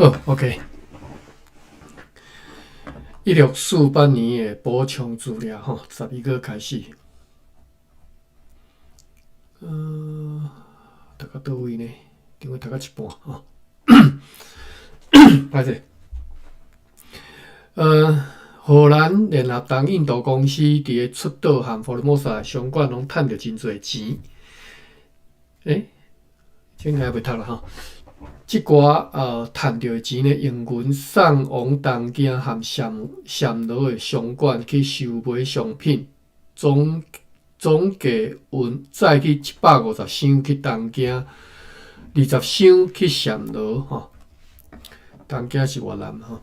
好，OK。1648年的補充資料吼，12月開始。讀到佗位呢？頂回讀到一半吼。歹勢。荷蘭聯合東印度公司佇个出島和福爾摩沙商館攏趁著真濟錢。欸，這應該袂讀啦吼。這寡趁著的錢呢，用銀送往東京和暹暹羅的商館去收買商品，總總計運載去150箱去東京，20箱去暹羅吼。東京是越南吼。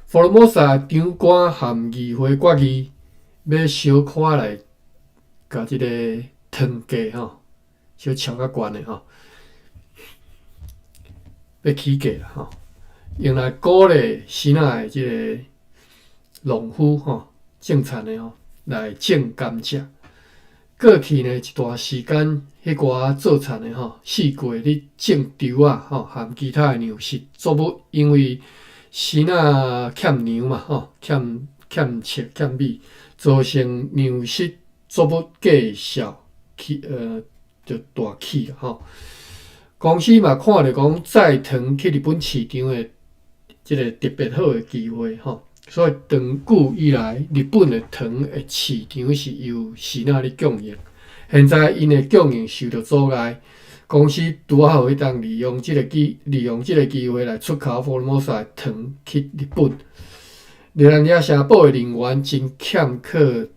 福爾摩沙長官和議會決議，欲小可來共這個糖價吼，小炒較懸的吼，欲起價啦吼，用來鼓勵支那的這個農夫吼，種田的吼來種甘蔗。過去呢一段時間，彼寡做田的吼，四季咧種稻仔吼，和其他的糧食作物，因為支那欠糧嘛吼，欠欠粟欠米，造成糧食作物價數起就大起啦吼。公司嘛看著講載糖去日本市場的這個特別好的機會吼，所以長久以來，日本的糖的市場是由支那咧供應。現在𪜶的供應受著阻礙，公司拄仔好會當利用這個機會來出口福爾摩沙的糖去日本。熱那亞城堡的人員真欠缺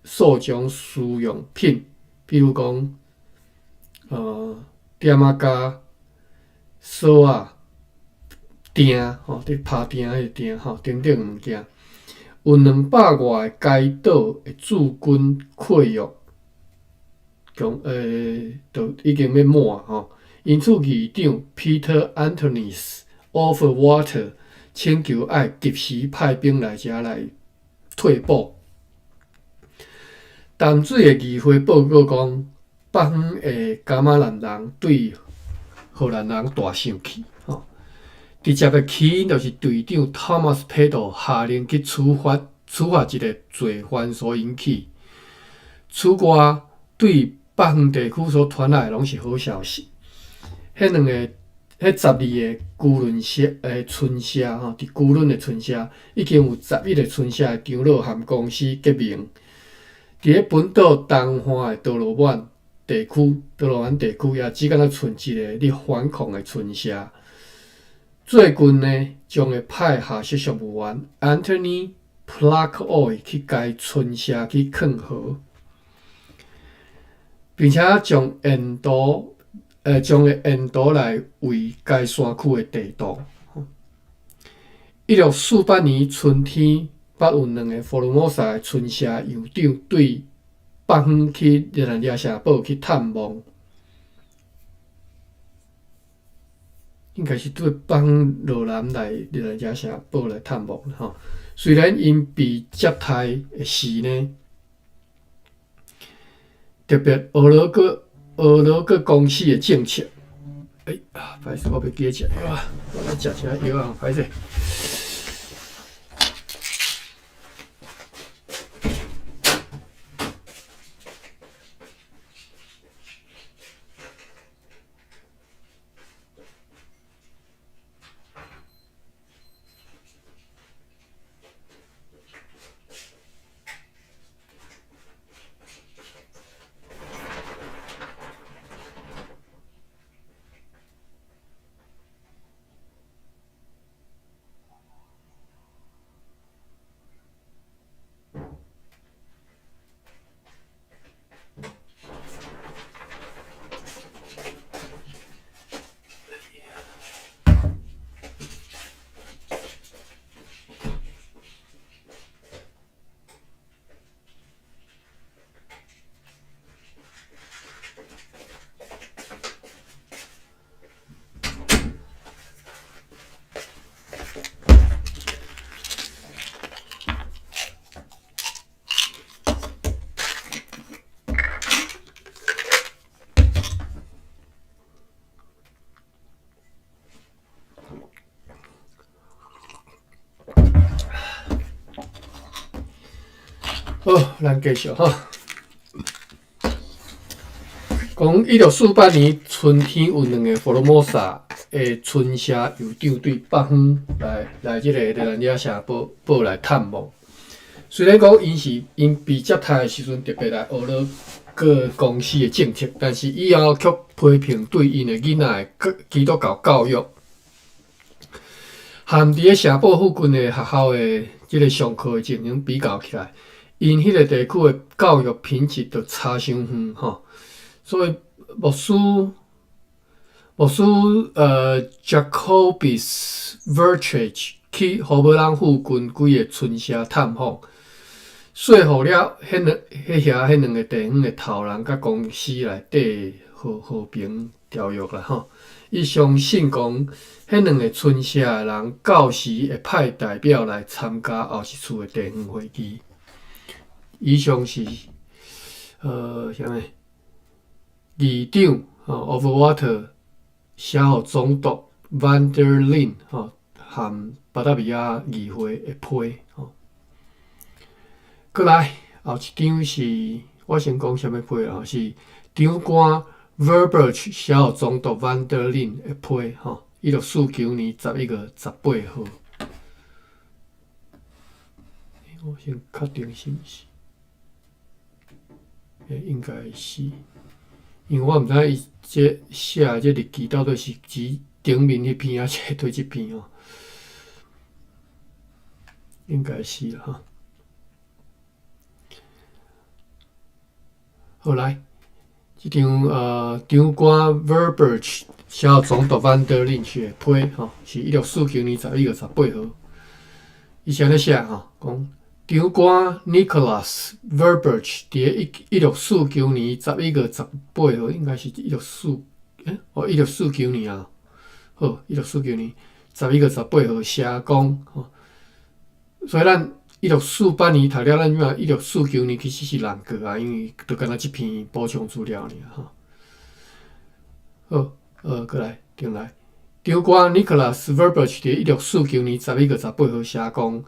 數種需用品，比如講，點仔膠、索仔、釘吼，佇拍釘彼個釘吼，等等物件。有200外個該島的駐軍契約，強都已經欲滿吼。因此議長 Peter Anthonys Overwater 請求愛及時派兵來遮來退補。淡水的議會報告講，北方的噶瑪蘭人對荷蘭人大生氣，吼。直接的起因就是隊長 Thomas Pedro 下令去處罰處罰一個罪犯所引起。此外，對北方地區所傳來的攏是好消息。彼兩個、彼12個龜崙社的村社吼，佇龜崙的村社已經有11個村社的長老和公司結盟。佇咧本島東岸的多羅滿地區，多羅灣地區也只敢若賰一個咧反抗的村社。最近呢，將會派下屬商務員 Anthony Plockhoy 去該村社去勸和，並且將沿途將會沿途來圍該山區的地圖。1648年春天，捌有兩个福爾摩沙的村社酋長對北方去熱那亞城堡去探望，應該是對北方羅南來熱那亞城堡來探望吼。雖然𪜶被接待的時呢，特別俄羅國公司的政策，欸，歹勢，我袂記得食藥啊，我來食一下藥啊，歹勢。好，咱繼續哈。講1648年春天有兩个福羅摩薩的村社酋長對北方來來這个熱蘭遮城堡堡來探望。雖然講𪜶是𪜶被接待的時陣特別來呵咾各公司的政策，但是以後卻批評對𪜶的囡仔的基督教教育，和佇咧城堡附近的學校的這个上課的情形比較起來，𪜶彼个地區的教育品質就差傷遠吼。所以牧師Jacobus Vertrage 去荷伯朗附近幾个村社探訪，說服了彼兩彼遐彼兩个地方的頭人佮公司內底和和平條約啦吼。伊相信講，彼兩个村社的人到時會派代表來參加後一次的地方會議。以上是啥物？議長吼 Overwater 寫予總督 Van der Linde 吼，和巴達維亞議會的批吼。閣來後一張是我先講啥物批啊？是長官 Verburch 寫予總督 Van der Linde 的批吼，1649年11月18號。我先確定是毋是？欸，應該是，因為我毋知伊這寫的這日期到底是指頂面彼篇，抑是佗這篇哦？應該是啦吼。好來，這張長官 Verburch 寫予總督 Van der Linde 的批吼，是1649年11月18號。伊是按呢寫吼，講長官 Nicholas Verburch 佇咧1649年11月18號，應該是一六四，欸，哦，一六四九年啊，好，一六四九年十一月十八號寫講吼，所以咱一六四八年讀了，咱這馬一六四九年其實是難過啊，因為就干焦這篇補充資料爾吼。好，閣來，重來。長官 Nicholas Verburch 佇1649年11月18號寫講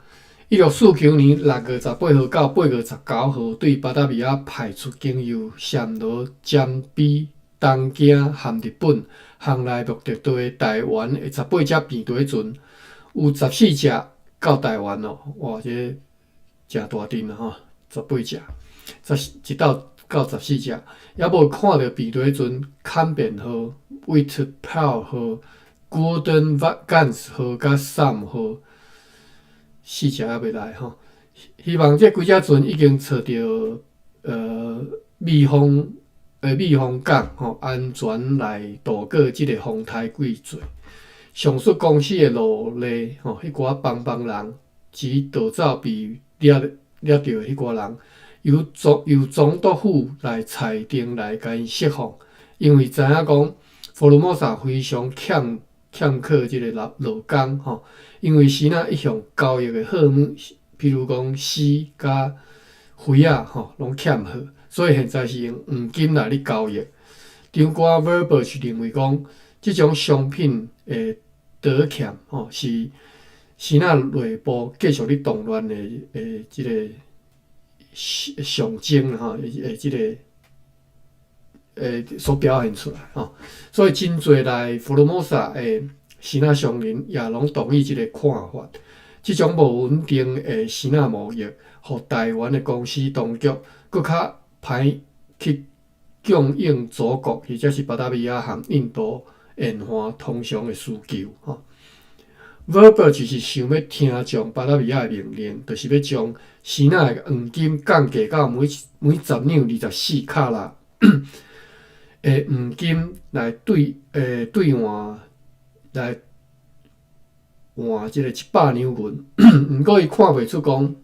，1649年6月18號到8月19號，對巴達維亞派出經由暹羅、占比、東京和日本航來目的地台灣的十八隻平底船，有14隻到台灣哦，哇，這個誠大陣啊吼，十八隻，十一道到14隻，猶無看著平底船坎變號、Witte Pauw 號、Gouden Gans 號佮 Sam 號四隻猶未來吼。希望這幾隻船已經揣著避風港吼，安全來渡過這个風颱季節。上述公司的奴隸吼，彼寡幫幫人及盜走被掠掠著的彼寡人，由總督府來裁定來共𪜶釋放，因為知影講福羅摩薩非常欠缺這个勞勞工吼，因為支那一向交易的貨物，譬如講絲佮魚仔吼，攏欠貨，所以現在是用黃金來咧交易。長官 Verburch 認為講，這種商品的倒欠吼，是支那內部繼續咧動亂的這个象徵吼，的這个所表現出來吼。所以真濟來福羅摩薩的支那商人也攏同意這个看法。這種無穩定的支那貿易，予台灣的公司當局閣較歹去供應祖國，或者是巴達維亞和印度沿岸通商的需求吼。Verburch 是想欲聽從巴達維亞的命令，就是欲將支那的黃金降價到每10兩24卡拉的黃金來兌換來換這个100兩銀。毋過伊看袂出講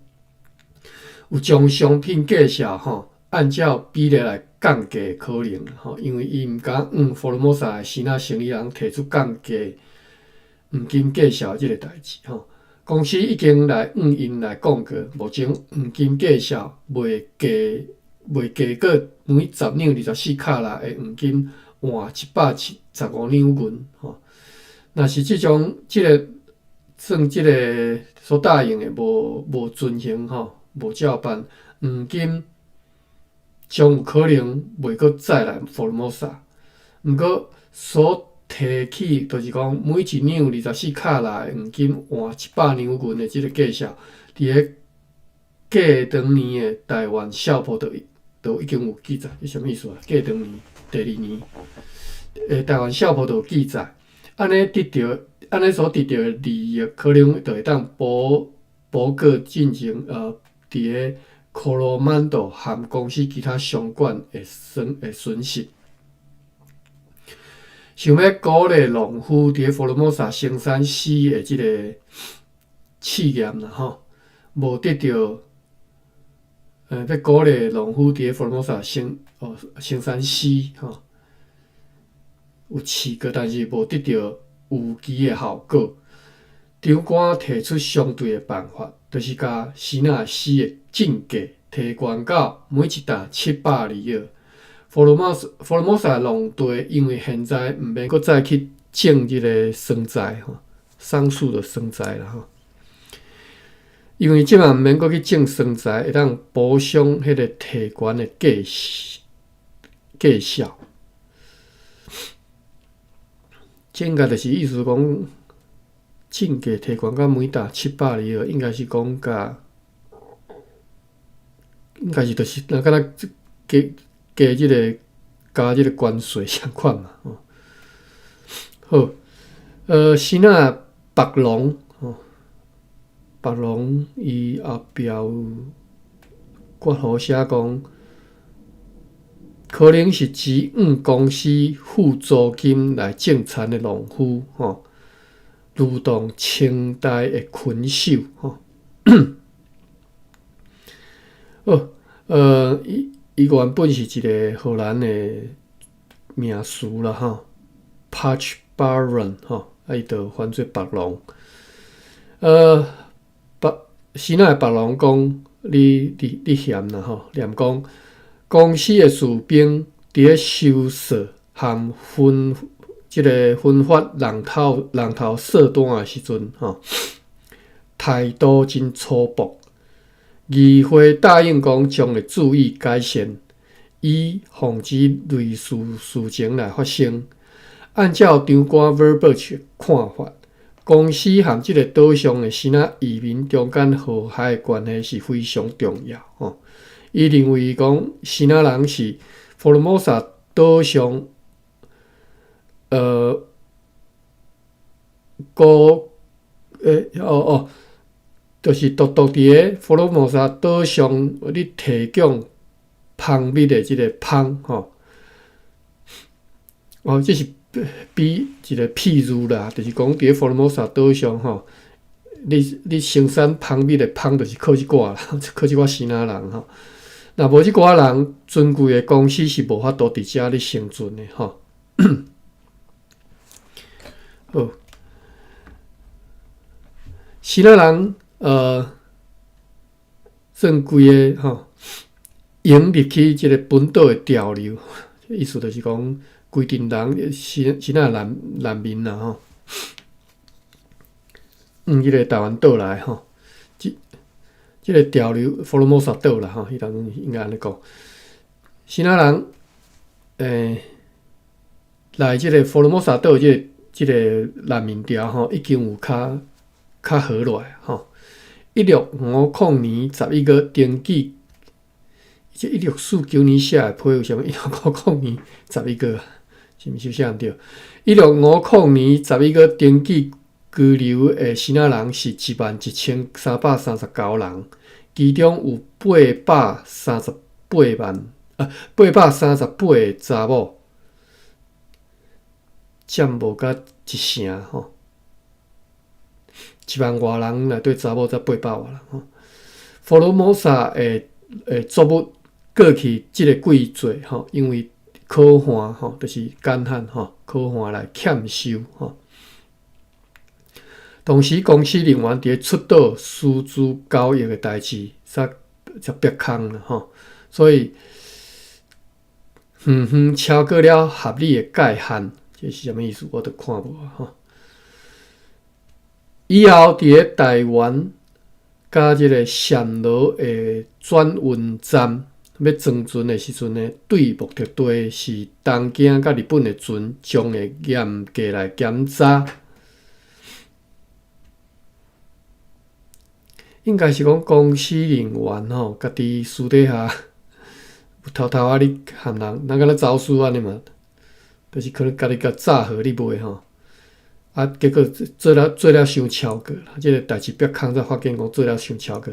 有將商品價數吼按照比例來降價的可能吼，因為伊毋敢向福羅摩薩的支那生意人提出降價黃金價數的這个代誌吼。公司已經來向𪜶來講過，目前黃金價數袂低過每10兩24卡拉的黃金換175兩銀吼。若是這種這个算這个所答應的無遵行吼，無照辦，黃金將有可能袂閣再來福爾摩沙。毋過所提起，就是講每一兩24卡拉的黃金換100兩銀的這个價數，佇咧過當年的台灣數簿就已經有記載。這啥物意思啊？過當年第二年的台灣數簿就有記載，按呢得著，按呢所得著的利益，可能就會當補補過進前佇咧科羅曼道和公司其他商館的損失。想欲鼓勵農夫佇咧福爾摩沙生產絲的這个試驗啦吼，無得著，欲鼓勵農夫佇咧福爾摩沙生產絲吼，有試過，但是無得著預期的效果。長官提出相對的辦法，就是共支那絲的進價提懸到每一擔700里爾。福爾摩沙農地，因為現在毋免閣再去種這个桑栽吼，桑樹的桑栽啦吼。因為這馬毋免閣去種桑栽，會當補償彼个提懸的價數。這應該就是意思講，進價提懸到每擔700里爾，應該是講共，應該是就是若敢若加加這个加這个關稅相款嘛，吼。好，支那白龍吼，白龍伊後壁有括弧寫講，可能是指向公司付租金來種田的農夫吼，如同清代的拳手吼。好，伊原本是一个荷蘭的名詞啦吼，Patch Baron 吼，啊伊就翻做白龍。白支那的白龍講，你嫌啦吼，念講公司的士兵佇咧收索和分這个分發人頭稅單的時陣吼，態度真粗暴。議會答應講將會注意改善，以防止類似事情來發生。按照長官 Verburch 看法，公司和這个島上的支那移民中間和諧的關係是非常重要。吼，伊認為講支那人是福爾摩沙島上，孤欸哦哦。就是獨獨佇咧福爾摩沙島上咧提供蜂蜜的這个蜂吼，哦，這是比一个譬喻啦，就是講佇咧福爾摩沙島上吼，你生產蜂蜜的蜂，就是靠這寡啦，靠這寡支那人吼。若無這寡人，尊貴的公司是無法度佇遮咧生存的吼。好，支那人。算規个吼，湧入去這个本島的潮流，意思就是講，規陣人支那難民啦吼，往這个台灣島來吼，這个潮流福爾摩沙島啦吼，彼當陣應該按呢講，支那人來這个福爾摩沙島這个難民潮吼，已經有較好落來吼。1650年11月登記，這1649年寫的批有啥物？1650年11月，是毋是寫毋對？1650年11月登記居留的支那人是11,339人，其中有838萬啊，838個查某，佔無甲一成吼。1萬外人內底查某才800外人吼。福爾摩沙的作物過去這个季節吼，因為苦旱吼，就是乾旱吼，苦旱來欠收吼。同時，公司人員佇咧出島私自交易的代誌，才逼空啦吼。所以，遠遠超過了合理的界限，這是啥物意思？我都看無吼。以後，佇咧台灣，佮這个暹羅的轉運站欲裝船的時陣呢，對目的地是東京佮日本的船，將會嚴格來檢查。應該是講公司人員吼，家己私底下有偷偷仔咧含人，人敢若走私按呢嘛，就是可能家己共紮好咧賣吼。啊，結果做了傷超過啦，這個代誌煏空才發現講做了傷超過，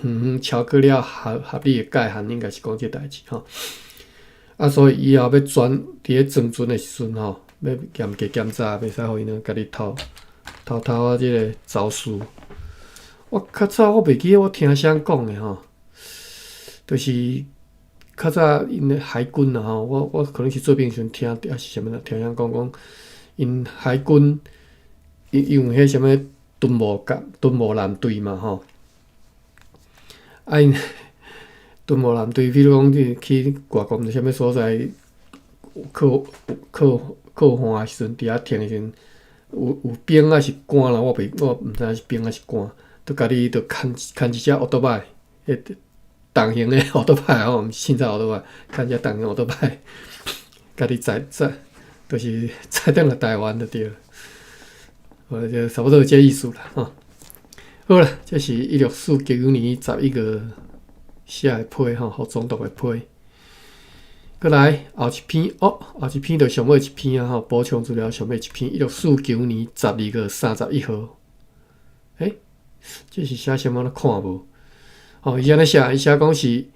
遠遠超過了合理的界限，應該是講這代誌吼。啊，所以以後欲轉佇咧裝船的時陣吼，欲嚴格檢查，袂使予𪜶家己偷偷偷仔這个走私。我較早我袂記得我聽啥講的吼，就是較早𪜶的海軍啦吼，我可能是做兵時陣聽著，抑是啥物啦，聽人講講𪜶海軍因為彼啥物敦睦艦隊嘛吼，啊𪜶敦睦艦隊，比如講你去外國毋知啥物所在，靠岸的時陣，佇遐停的時陣，有兵抑是官啦，我毋知影是兵抑是官，都共你都牽牽一隻烏多擺，彼重型的烏多擺吼，毋是凊彩烏多擺，牽一隻重型烏多擺，共你載載，就是載轉來台灣就對了。我就差不多這意思啦，吼。好啦，這是1649年11月寫的批吼，予總督的批。閣來後一篇哦，後一篇就上尾一篇啊吼，補充資料上尾一篇，1649年12月31號。欸，這是寫啥物？我看無。吼，伊按呢寫，伊寫講是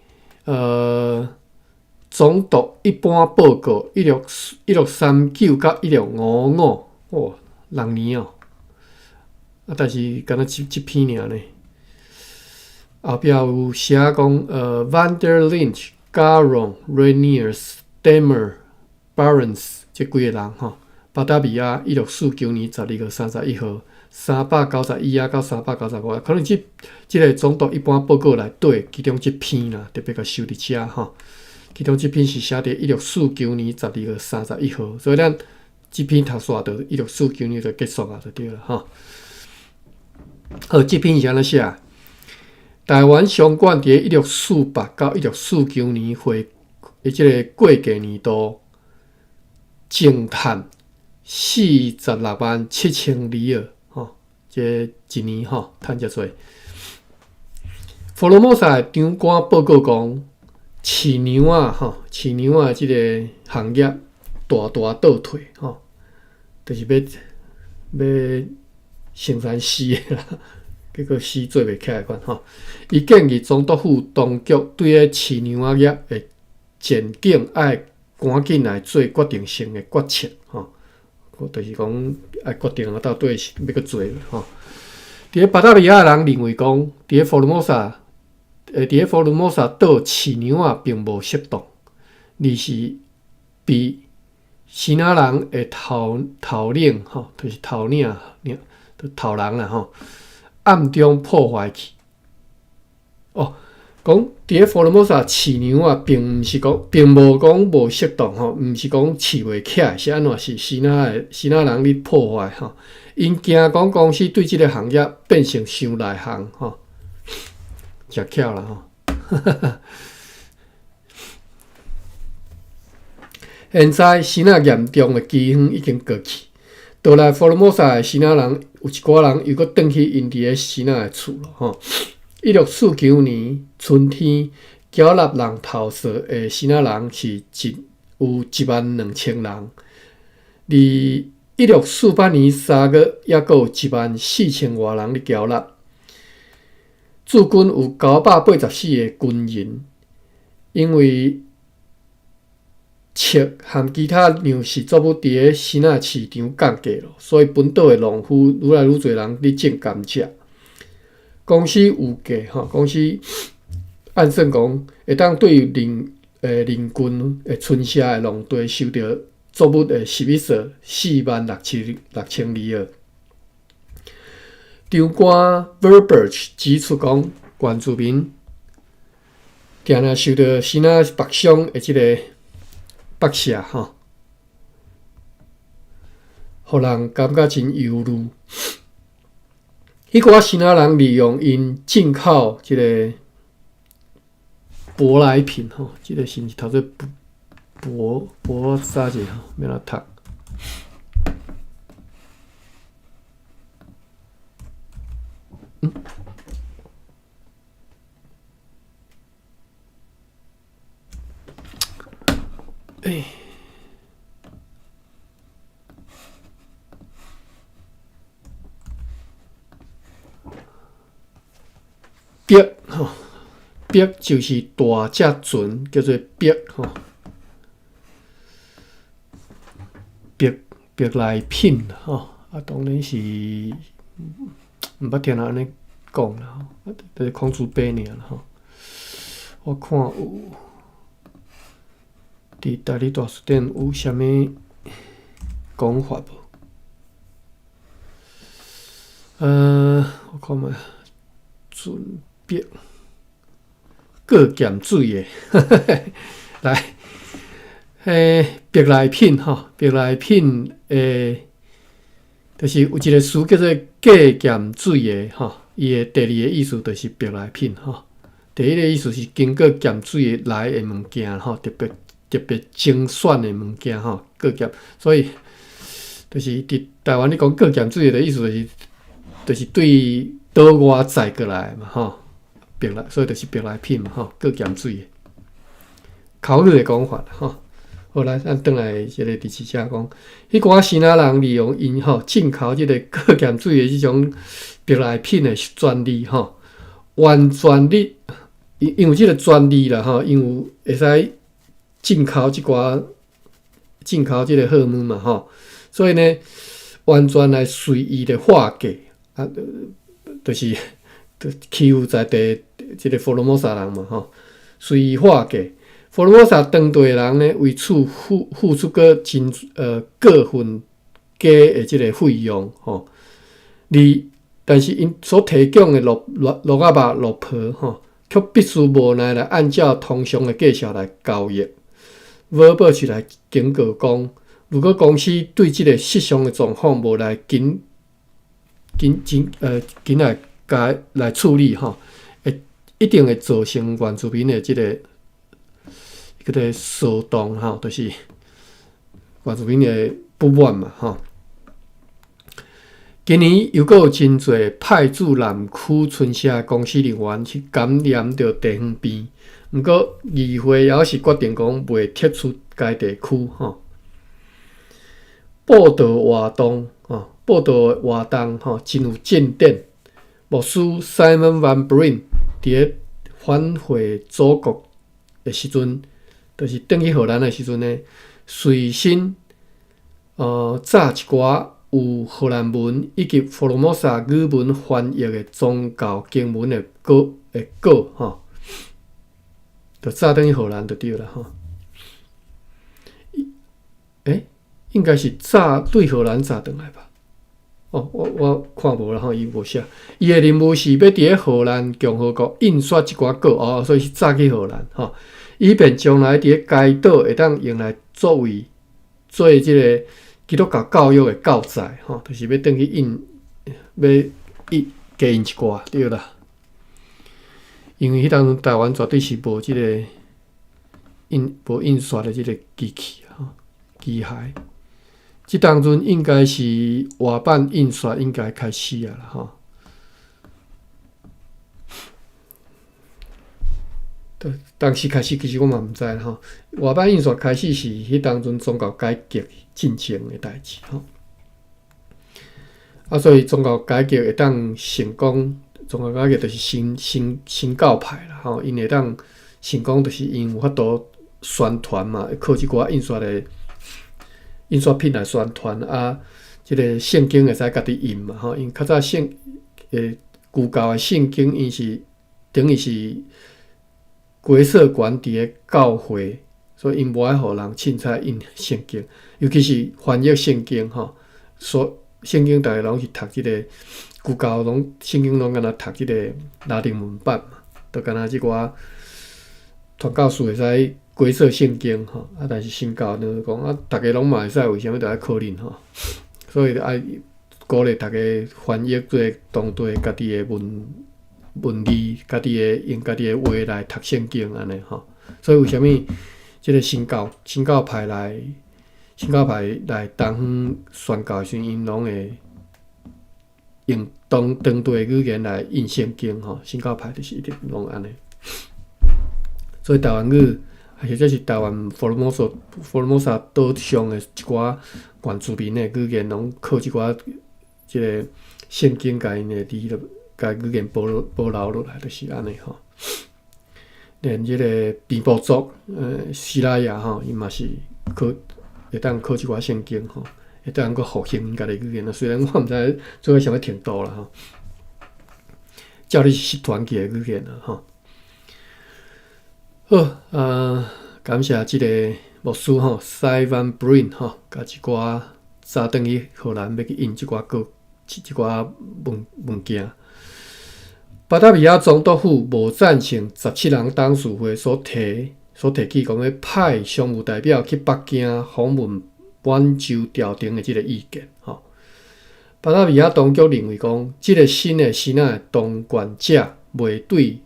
總督一般報告，1639佮1655，哇，6年哦。啊，但是敢若這篇爾呢。後壁有寫講，Van der Linde、Garon、Reyniers、Demer、Barents 這幾個人吼，巴達維亞1649年12月31號，391頁到395頁，可能這個總督一般報告內底其中這篇啦，特別共收佇遮吼。其中這篇是寫佇1649年12月31號，所以咱這篇讀煞就一六四九年就結束啊，就對了吼。好，這篇是按怎寫？台灣商館佇1648到1649年會的這个會計年度，淨趁46萬7千里爾，吼，這一年吼趁遮濟。福羅摩薩的長官報告講，飼牛仔吼，飼牛仔這个行業大大倒退，吼，就是欲生產死的啦。結果死做袂起來款吼，伊建議總督府當局對彼飼牛仔業的前景愛趕緊來做決定性的決策吼，就是講愛決定啊，到底是欲閣做吼。佇咧巴達維亞人認為講，佇咧福羅摩薩島飼牛仔並無適當，而是被支那人的頭領吼，就是頭領領頭人啦吼。暗中破壞去。哦，講佇咧福羅摩薩飼牛仔，並毋是講，並無講無適當吼，毋是講飼袂起來，是按怎？是支那人咧破壞吼，𪜶驚講公司對這个行業變成傷內行吼，誠巧啦吼。現在支那嚴重的饑荒已經過去。倒來福羅摩薩的支那人，有一寡人又閣轉去𪜶佇咧支那的厝囉吼。1649年春天，繳納人頭稅的支那人是有1萬2千人。而1648年3月，猶閣有1萬4千外人咧繳納。駐軍有984個軍人，因為粟和其他糧食作物佇咧支那市場降價囉，所以本島的農夫愈來愈濟人咧種甘蔗。公司預計吼，公司按算講會當對鄰近的村社的農地收著作物的什一稅4萬6千里爾。長官 Verburg 指出講，原住民定定受著支那北商的這个剝削吼，予人感覺真憂慮。彼寡支那人利用𪜶進口這个舶來品吼，這个是毋是讀做舶舶啥者吼？欲按怎讀？嗯？欸。煏吼，煏就是大隻船，叫做煏吼。舶舶來品吼，啊，當然是毋捌聽人按呢講啦吼，就是孔子伯爾啦吼。我看有佇台語大辭典有啥物講法無？我看覓。船煏過鹹水的，來，彼舶來品吼，舶來品的，就是有一个詞叫做過鹹水的吼，伊的第二個意思就是舶來品吼。第一個意思是經過鹹水的來的物件吼，特別特別精選的物件吼，過鹹，所以就是佇台灣你講過鹹水的意思就是就是對島外載過來嘛吼，舶來，所以就是舶來品嘛吼，過鹹水的。口語的講法吼。好來，咱轉來這个第七節講，彼寡支那人利用𪜶吼進口這个過鹹水的這種舶來品的專利吼，完全的因因有這个專利啦吼，𪜶有會使進口這寡進口這个貨物嘛吼，所以呢，完全來隨意的劃價啊，就是欺負在地這个福羅摩沙人嘛吼，隨意劃價。福羅摩沙當地人呢，為此付付出過真過分低的這个費用吼，而但是𪜶所提供的駱駱駱仔肉、駱皮吼，卻必須無奈來按照通常的價數來交易。沃爾是來警告講，如果公司對這个失常的狀況無來緊緊緊緊來共來處理吼，會一定會造成原住民的這个叫做騷動吼，就是原住民的不滿嘛吼。今年猶閣有真濟派駐南區村社的公司人員去感染著地方病，毋過議會猶是決定講袂撤出該地區吼。布道活動吼，布道活動吼，真有進展。牧師 Simon Van Breen 佇咧返回祖國的時陣，就是轉去荷蘭的時陣呢，隨身載一寡有荷蘭文以及福羅摩沙語文翻譯的宗教經文的稿的稿吼，就載轉去荷蘭就對啦吼。欸，應該是載對荷蘭載轉來吧？哦，我我看無啦吼，伊無寫。伊的任務是欲佇咧荷蘭共和國印刷這寡稿哦，所以是載去荷蘭吼，以便將來佇咧該島會當用來作為做這个基督教教育的教材吼，就是欲轉去印，欲印加印一寡對啦。因為彼當陣台灣絕對是無這个印無印刷的這个機器吼，機械。這當陣應該是活版印刷應該開始啊啦吼。當時開始其實我嘛毋知啦吼。活版印刷開始是彼當陣宗教改革進前的代誌吼。啊，所以宗教改革會當成功，宗教改革就是新新新教派啦吼，𪜶會當成功，就是𪜶有法度宣傳嘛，靠這寡印刷的印刷品來宣傳啊，這个聖經會使家己印嘛吼，因為較早聖舊教的聖經，𪜶是等於是歸屬權佇咧教會，所以𪜶無愛予人凊彩印聖經，尤其是翻譯聖經吼。所聖經逐个攏是讀這个舊教攏聖經攏敢若讀這个拉丁文版嘛，就敢若這寡傳教士會使解說聖經吼，啊，但是新教呢講啊，逐个攏嘛會使，為啥物著愛靠恁吼？所以愛鼓勵大家翻譯做當地家己的文字，家己的用家己的話來讀聖經按呢吼。所以為啥物這个新教派來東方宣教的時陣，𪜶攏會用當地的語言來印聖經吼。新教派就是一直攏按呢。所以台灣語，或者是台灣福爾摩沙福爾摩沙島上的一寡原住民的語言，攏靠這寡這个聖經共𪜶的字，共語言保留落來，就是按呢吼。連這个平埔族，西拉雅吼，伊嘛是靠會當靠這寡聖經吼，會當閣復興𪜶家己語言。雖然我毋知做到啥物程度啦吼，照理是失傳去的語言啦吼。好，啊，感謝這个牧師吼，Simon Breen 吼，共一寡早轉去荷蘭欲去印這寡歌，這寡物件。巴達維亞總督府無贊成十七人董事會所提起講欲派商務代表去北京訪問滿洲朝廷的這个意見。吼，巴達維亞當局認為講，這个新的支那的當權者袂對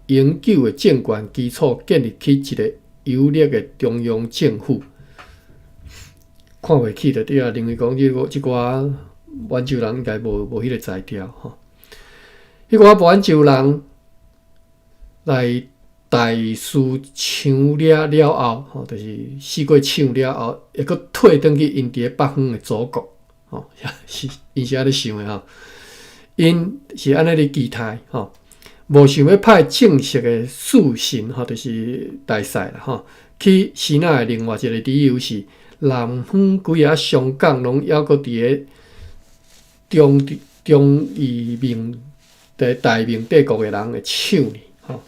永久的政權基礎建立起一个有力的中央政府，看袂起就對啊，認為講這寡滿洲人應該無彼个才調吼。彼寡滿洲人來大肆搶掠了後，吼，就是四處搶了後，會閣退轉去𪜶佇咧北方的祖國，吼，是𪜶是按呢想的吼。𪜶是按呢咧期待吼。無想欲派正式的使臣，吼，就是大使啦，吼，去支那的另外一个理由是，南方幾仔商港攏猶閣佇咧中義明的大明帝國的人的手呢，吼。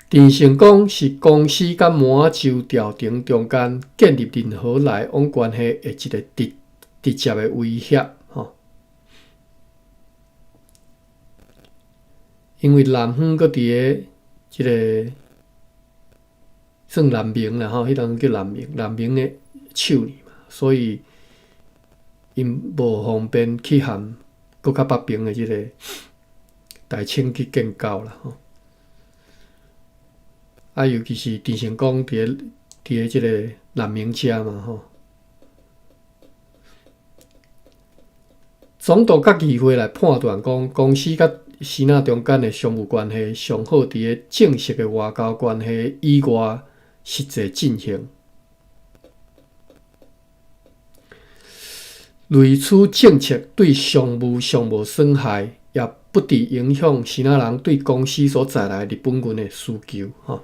鄭成功是公司佮滿洲朝廷中間建立任何來往關係的一個直接的威脅，吼。因為南方閣佇咧這个算南明啦，吼，彼當叫南明，南明的手呢嘛，所以𪜶無方便去和閣較北邊的這个大清去建交啦，吼。啊，尤其是鄭成功佇咧這个南明遮嘛，吼。總督佮議會來判斷講，公司佮支那中間的商務關係上好佇咧正式的外交關係以外實際進行。類似政策對商務上無損害，也不致影響支那人對公司所載來日本銀的需求。吼，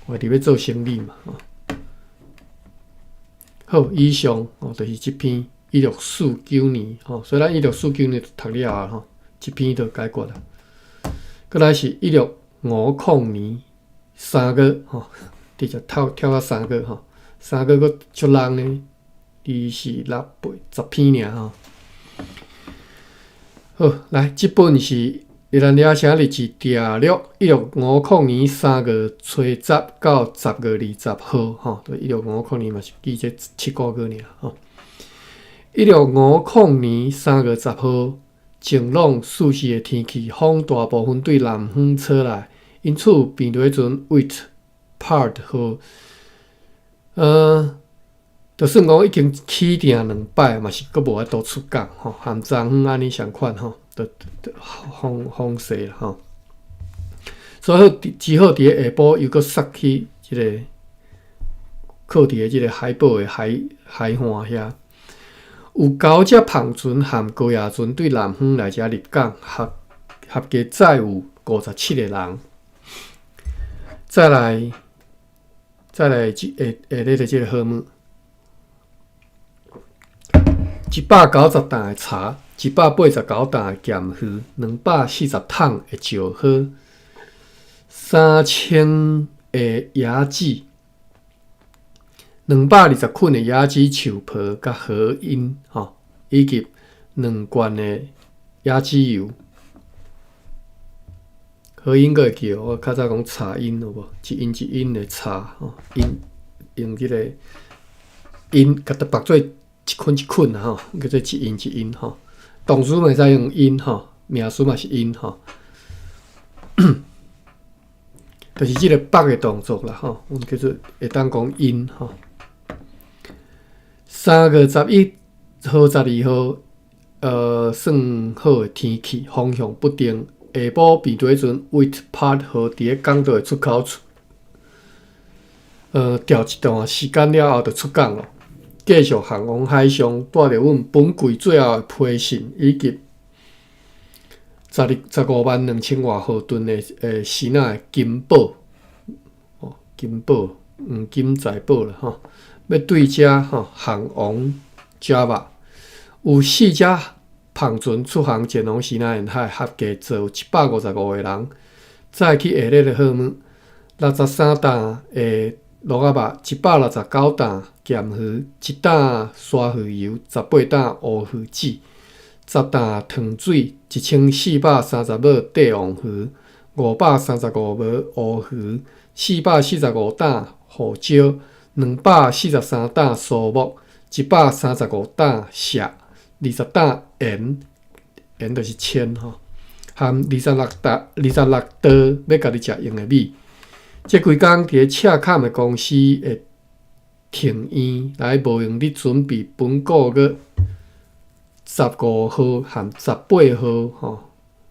我佇欲做生理嘛。好，以上哦，就是這篇。1649年，吼，所以咱一六四九年就讀了啊，吼，這篇就解決啦。閣來是1650年3月，吼，直接跳跳到三月，吼，三月閣足人呢，二四六八十篇爾，吼。好，來，這本是《熱蘭遮城日誌摘錄》，1650年3月初十到10月20號，吼，一六五零年嘛是記這7個月爾，吼。1650年3月10號，晴朗舒適的天氣，風大部分對南方吹來，因此平縷船 Wit 號，就算講已經起訂兩擺，嘛是閣無法度出港吼，和昨昏按呢相款吼，就風勢吼，所以只好佇咧下晡又閣煞去這个靠佇咧這个海堡的海岸遐。有九隻帆船和高壓船對南方來遮入港，合計載有57個人。再來，再來，下下咧個這個號碼，190擔的柴，189擔的鹹魚，240桶的石膏，3000个椰子。220捆的椰子樹皮佮荷葉，吼，以及兩罐的椰子油。好，合音閣會記無？我較早講擦音有無？一音一音的擦吼，音用這个音，共它縛做一捆一捆啊吼，叫做一音一音吼。動詞嘛會使用音吼，名詞嘛是音吼。就是這个縛的動作啦吼，阮叫做會當講音吼。3月11號、12號，算好的天氣，風向不定。下晡病時陣，Wit 號佇咧港道的出口處，調一段時間了後，就出港咯。繼續航往海上，帶著阮本季最後的批信，以及12、152,000外毫噸的簷仔的金寶，哦，金寶，黃金財寶啦吼，欲對遮吼航往 Java，有四隻帆船出航前往西南沿海，合計載155個人，載去下列的貨物：63擔的蘆仔肉，169擔鹹魚，1擔沙魚油，18擔烏魚子，10擔糖水，1430尾帝王魚，535尾烏魚，445擔胡椒，243擔蘇木，135擔錫，20擔鹽，鹽就是鉛吼，含26擔26袋欲家己食用的米。這幾工佇咧赤崁的公司的庭院來無閒佇準備本個月15號和18號吼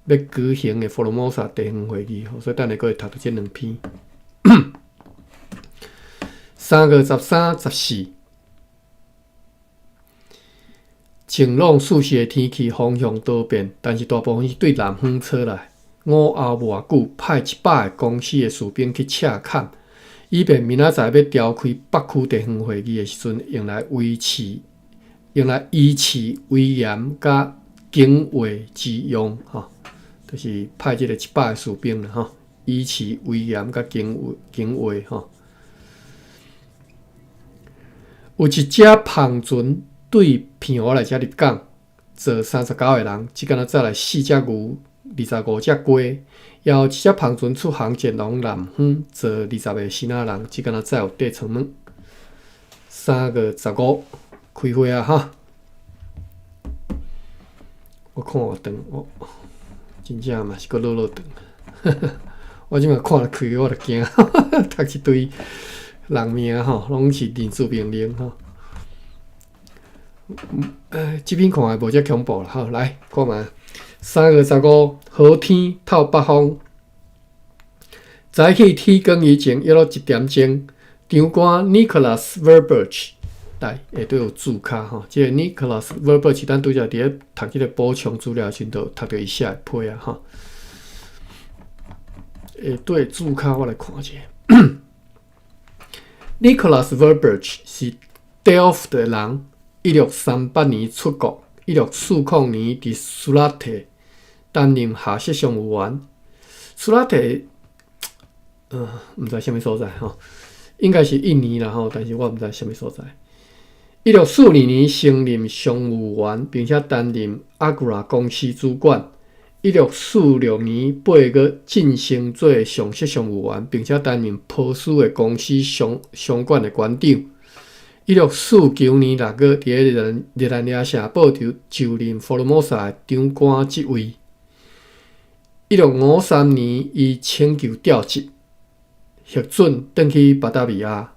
欲舉行的福爾摩沙地方會議，所以等下閣會讀著這兩篇。3月13、14，晴朗舒適的天氣，風向多變，但是大部分是對南方吹來。午後無偌久，派100個公司的士兵去赤崁，以便明仔載欲召開北區地方會議的時陣，用來維持、用來維持威嚴佮警衛之用。吼，就是派這個100個士兵啦，吼，維持威嚴佮警衛、警衛吼。有一隻帆船對澎湖來遮入港，載39個人，這工載來四隻牛、25隻雞，也有一隻帆船出航前往南方，載20個簷仔人，這工載有硩床物。3月15開會啊！哈，我看偌長，我真正嘛是閣落落長。我這擺看了開，我就驚，讀一堆人名吼，攏是人事命令吼。這篇看來無遮恐怖啦，好，來看覓。3月15，好天透北風。早起天光以前，約莫1點鐘，長官 Nicholas Verburch 來下底有註卡吼。這个 Nicholas Verburch，咱拄才佇咧讀這个補充資料時陣，就讀著伊寫的批啊吼。下底註卡我來看一下。Nicholas Verburch 是 Delft 的人，1638年出國，1640年佇蘇拉特擔任下設商務員。蘇拉特，毋知啥物所在吼，應該是印尼啦吼，但是我毋知啥物所在。1642年升任商務員，並且擔任阿古拉公司主管。1646年8月晉升做上席商務員，並且擔任波斯的公司商商館的館長。1649年6月，佇咧熱那亞城堡就就任福爾摩沙的長官職位。1653年，伊請求調職，核准轉去巴達維亞。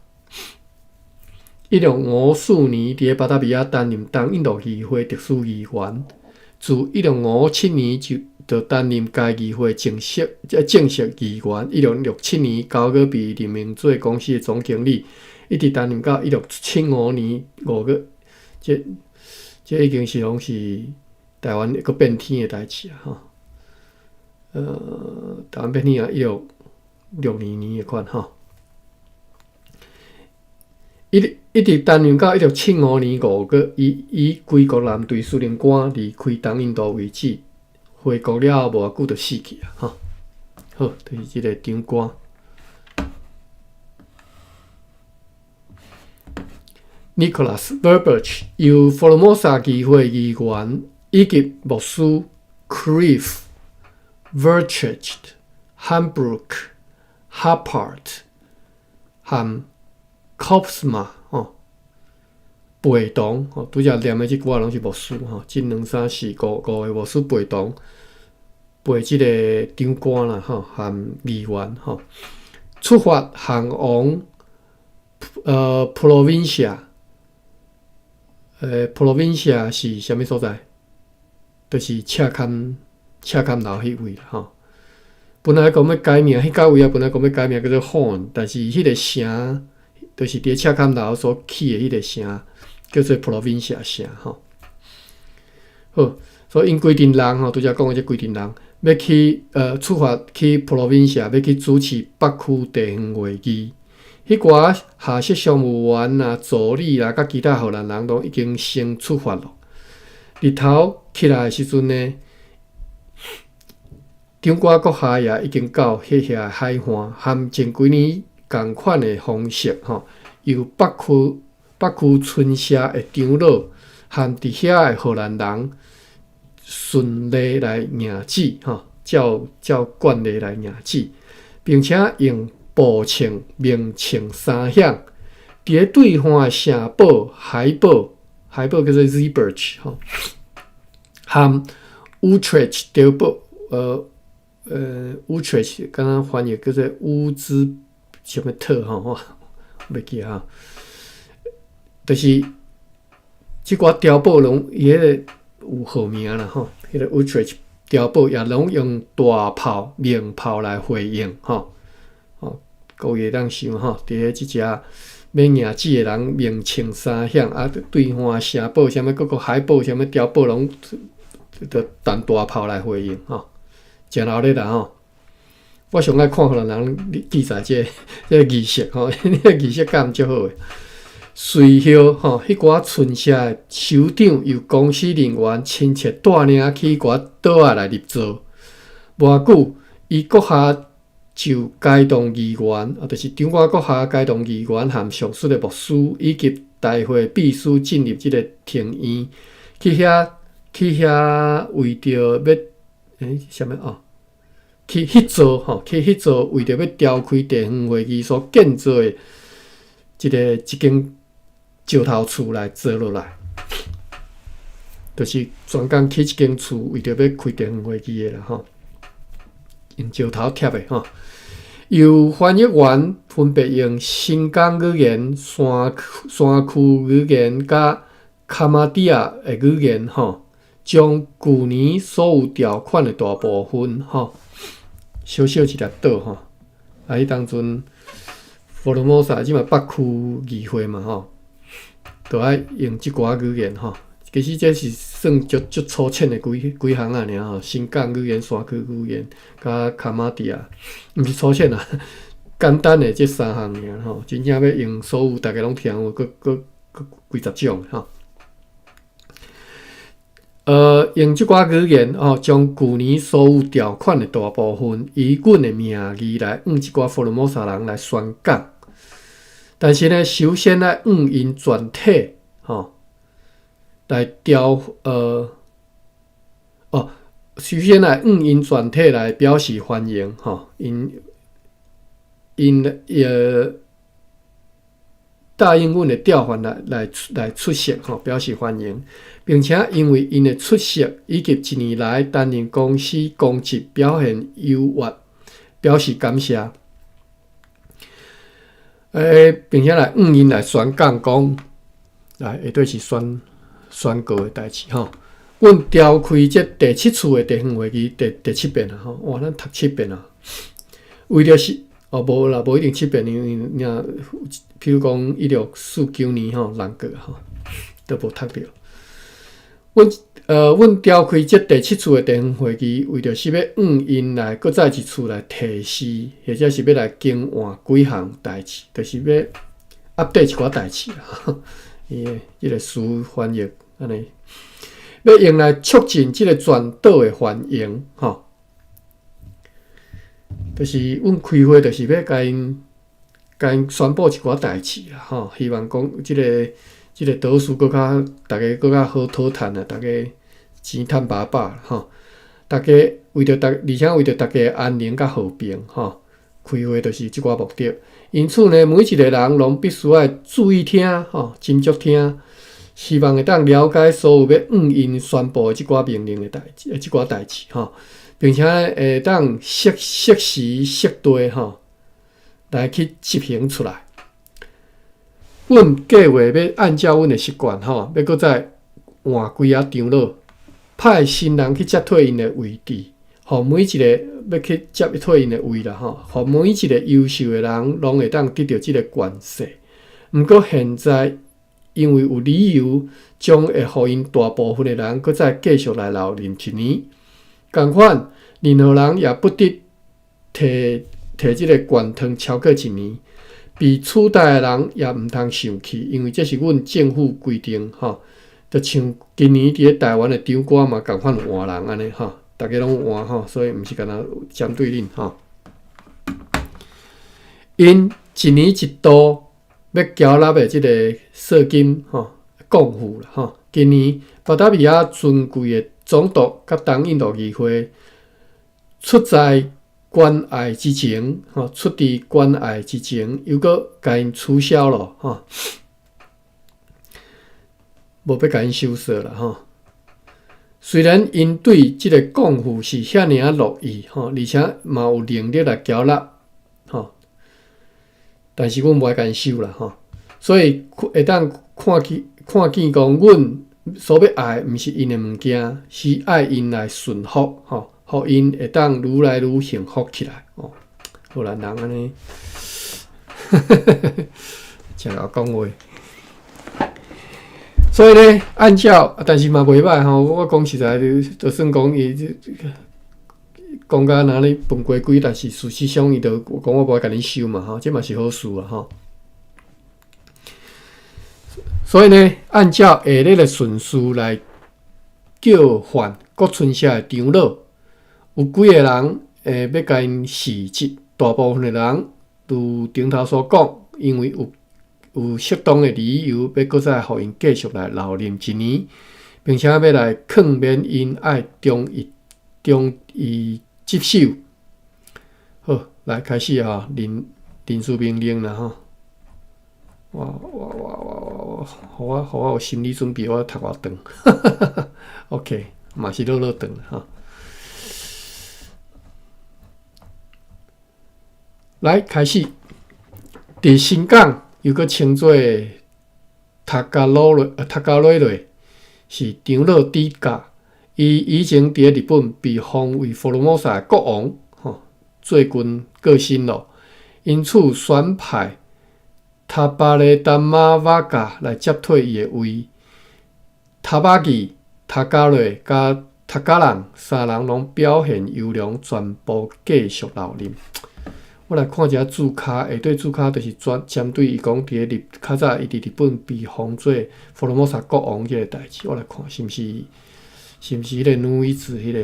1654年，佇咧巴達維亞擔任東印度議會特殊議員。自1657年就就擔任該議會正式議員。1667年9月被任命做公司的總經理，一直擔任到1675年5月。這已經是攏是台灣閣變天的代誌啊！吼，台灣變天啊，1662年的款吼。一直擔任到1675年5月，伊以歸國艦隊司令官離開東印度為止。回國了後無偌久就死去啊！吼，好，就是這个長官。Nicholas Verburch 由福爾摩沙議會議員以及牧師 Cliff Verchecht Hambroek、Happart 和 Kopsma 吼，陪同吼，拄才念的這句仔攏是牧師吼，這兩三四五五个牧師陪同，陪這个長官啦吼，和議員吼，出發前往Provincia，Provincia 是啥物所在？就是赤崁赤崁樓彼位啦吼。本來講欲改名，彼個位啊，本來講欲改名叫做 Hoorn，但是彼个城，就是佇赤崁樓所起的彼个城，叫做 Provincia 城吼。好，所以𪜶規陣人吼，拄才講的這規陣人，欲去出發去 Provincia，欲去主持北區地方會議。彼寡下設商務員啊、助理啦，佮其他荷蘭人攏已經先出發咯。日頭起來的時陣呢，長官閣下也已經到彼遐海岸，和前幾年仝款的方式吼，由北區北區村社的長老和佇遐的荷蘭人順例來迎旨吼，照照慣例來迎旨，並且用步槍鳴槍三響，佇咧對岸的城堡海堡，海堡叫做 Zeeburg 吼，和 Utrecht 碉堡，Utrecht 敢若翻譯叫做烏茲啥物特吼，我袂記哈，就是這寡碉堡攏伊彼个有號名啦吼，彼个 Utrecht 碉堡也攏用大炮、鳴炮來回應吼，吼，各位會當想吼，佇咧這隻欲迎旨的人鳴槍三響，啊，對岸城堡啥物各個海堡啥物碉堡攏著彈大炮來回應吼，誠熱鬧啦吼。我上愛看予人記載這個儀式吼，這個儀式感足好的。隨後吼，彼寡村社的首長由公司人員親切帶領去彼寡島仔來入座。無偌久，伊閣下就該棟議員，啊，就是長官閣下該棟議員和上述的牧師以及大會秘書進入這个庭院，去遐去遐為著欲啥物哦？去彼座吼，去彼座為著欲召開地方會議所建造的這个一間石頭厝來坐落來，就是專工起一間厝，為著欲開地方會議的啦吼，用石頭疊的吼。由翻譯員分別用新港語言、山山區語言佮卡馬底亞的語言吼，將舊年所有條款的大部分吼，小小一粒島吼，啊，彼當陣福爾摩沙這嘛北區議會嘛吼，都愛用這寡語言吼。其實這是算足足粗淺的幾幾項仔爾吼，新港語言、山區語言佮卡馬底亞，毋是粗淺啦，簡單的這三項爾吼，真正欲用所有逐家攏聽有，閣閣閣幾十種吼。用這寡語言吼，將舊年所有條款的大部分，以阮的名義來向這寡福爾摩沙人來宣講。但是呢，首先愛向𪜶全體吼來調哦，首先來向𪜶全體來表示歡迎吼，𪜶𪜶答應阮的調換來出席吼，表示歡迎，並且因為𪜶的出席以及一年來擔任公司公職表現優越，表示感謝。並且來向𪜶來宣講講，來下底是宣宣告的代誌吼。阮召開這第七次的地方會議，第第七遍啊吼，哇，咱讀七遍啊。為著是哦，無啦，無一定七遍，因為若譬如講1649年吼，人過吼，都無讀著。阮召開這第七次的地方會議，為著是欲向𪜶來閣再一次來提示，或者是欲來更換幾項代誌，就是欲 update 一寡代誌啦。伊的這个詞翻譯按呢，欲用來促進這个全島的繁榮，吼。就是阮開會，就是欲共𪜶共𪜶宣布一寡代誌啦，吼。希望講這个這个島嶼閣較逐家閣較好討趁啊，逐家錢趁飽飽吼。逐家為著逐，而且為著逐家安寧佮和平，吼，開會就是這寡目的。因此呢，每一个人攏必須愛注意聽，吼，斟酌聽，希望會當了解所有欲向𪜶宣布的這寡命令的代誌，這寡代誌，吼，並且會當適適時適地，吼，來去執行出來。阮計劃欲按照阮的習慣，吼，欲閣再換幾仔長老，派新人去接替𪜶的位置，予每一个欲去接替𪜶的位啦，吼，予每一个優秀的人攏會當得著這个權勢。毋過現在因為有理由，將會予𪜶大部分的人閣再繼續來留任一年。仝款，任何人也不得提提這个懸糖超過一年。被取代的人也毋通生氣，因為這是阮政府規定，吼。就像今年佇咧台灣的長官嘛，仝款換人按呢，吼，逐家攏換吼，所以毋是干焦針對恁吼。𪜶一年一度欲繳納的這个稅金吼，貢賦啦吼。今年巴達維亞尊貴的總督佮東印度議會出在關愛之情，吼，出自關愛之情，又閣共𪜶取消咯，吼。無欲共𪜶收稅啦，吼。雖然𪜶對這个貢賦是遐爾仔樂意，吼，而且嘛有能力來繳納，吼，但是阮無愛共𪜶收啦，吼。所以會當看見看見講，阮所欲愛毋是𪜶的物件，是愛𪜶來順服，吼，予𪜶會當愈來愈幸福起來，哦。荷蘭人按呢，誠𠢕講話。所以呢，按照，但是嘛袂䆀吼，我講實在，就算講伊講甲若咧飯雞規，但是事實上伊就講我無愛共恁收嘛吼，這嘛是好事啊吼。所以呢，按照下列的順序來叫喚各村社的長老，有幾個人會欲共𪜶辭職，大部分的人如頂頭所講，因為有。有適當的理由，欲閣再予𪜶繼續來留任一年，並且欲來勸勉𪜶愛忠於忠於職守。好，來開始吼，人人事命令啦吼。哇哇哇哇哇！予我予我有心理準備，我讀偌長。OK，嘛是落落長吼。來開始，佇新港。又閣稱做塔加魯瑞，塔加瑞瑞是長老底甲。伊以前佇咧日本被封為福爾摩沙的國王，吼，最近過身咯。因此選派塔巴雷達瑪瓦加來接替伊的位。塔巴吉、塔加瑞佮塔加人三人攏表現優良，全部繼續留任。我來看一下註腳，下底註腳就是專針對伊講佇咧日較早伊佇日本被封做福爾摩沙國王這个代誌，我來看是毋是是毋是彼個女子彼個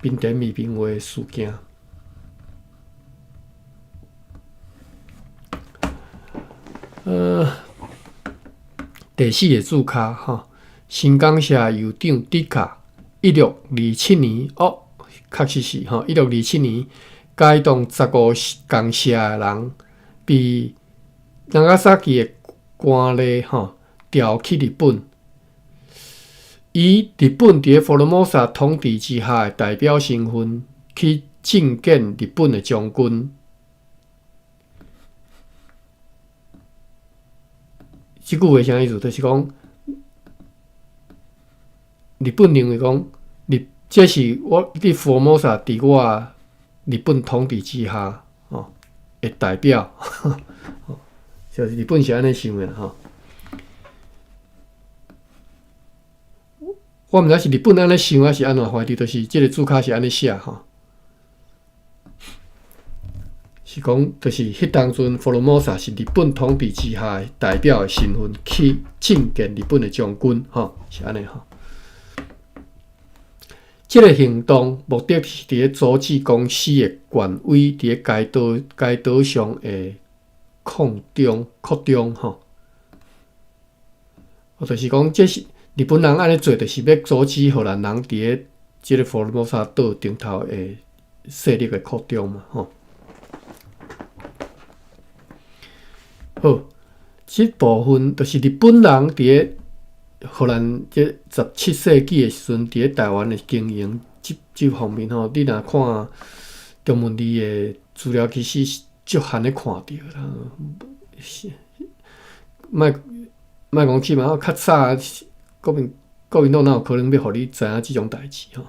濱田美平話事件。第四个註腳吼，新港社郵長迪卡，1627年哦，確實是吼，1627年。該棟15公社的人被長崎的官吏吼調去日本，以日本佇咧福爾摩沙統治之下的代表身份去覲見日本的將軍。這句話啥意思？就是講日本認為講，日這是我佇福爾摩沙佇我日本統治之下，吼，的代表，就是日本是按呢想的吼。我毋知是日本按呢想，抑是按怎，反正就是這个註腳是按呢寫吼，是講就是彼當陣福爾摩沙是日本統治之下的代表的身份去覲見日本的將軍，吼，是按呢吼。這个行動目的是佇咧阻止公司的權威佇咧該島該島上的擴張擴張吼。就是講，這是日本人按呢做，就是欲阻止荷蘭人佇咧這个福爾摩沙島頂頭的勢力的擴張嘛，吼。好，這部分就是日本人佇咧荷蘭這17世紀的時陣，佇咧台灣的經營這這方面吼，你若看中文字的資料，其實足罕咧看著啦。是，莫莫講這嘛，較早國民國民黨哪有可能欲予你知影這種代誌吼？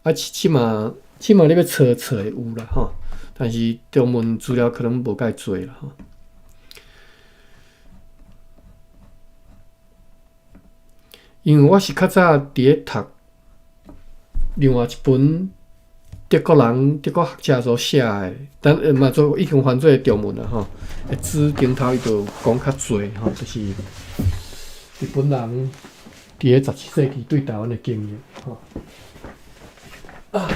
啊，這馬這馬你欲揣揣會有啦吼，但是中文資料可能無介濟啦吼。因為我是較早佇咧讀另外一本德國人、德國學者所寫的，但嘛做已經翻做中文啦吼。書頂頭伊就講較濟吼，就是日本人佇咧17世紀對台灣的經營吼。啊，